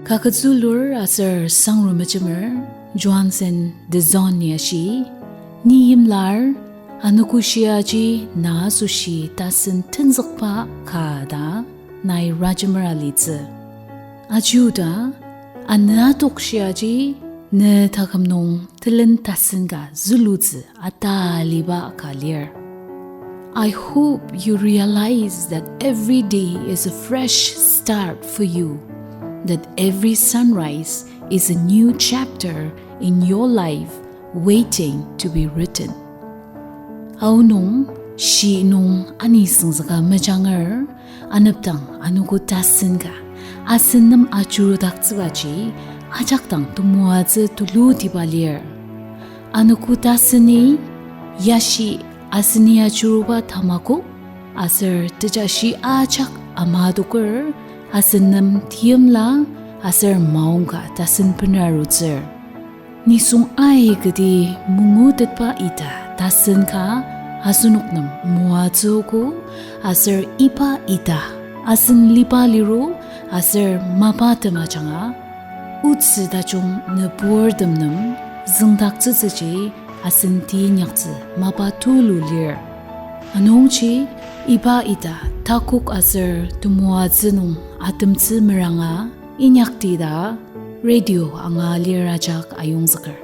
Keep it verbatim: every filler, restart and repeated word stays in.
Kaket zülur aser sangru mejemer Johansen de Zon-i ashi, ni imlar, anogo shiaji na asoshi tasen tenzükba ka ta nai rajemer alitsü. Ajiuda, anü adok shiaji ne taküm nung telen tasen ka zülutsü ataliba ka lir. I hope you realize that every day is a fresh start for you, that every sunrise is a new chapter in your life waiting to be written. Aonung, shi nung ani süngzüka mejanger, anepdang anogo tasen ka, asen nem ajurudaktsübaji, ajak dang temoatsü tulutiba lir. Anogo taseni, yashi aseni ajuruba tamakok, aser tejashi ajak amadoker, asen nem teimla, aser maongka tasen bener arutsür. Nisung aikati mangutetba ita tasen ka asenok nem moatsüogo, aser iba ita asen liba liru aser mapa tem ajanga, otsü tajung nüburtem nem züngdaktsütsüji asen teinyaktsü mapa tulu lir. Anungji iba ita takok aser temoatsü nung atemtsü meranga inyakti ta radio anga lir ajak ayongzüker.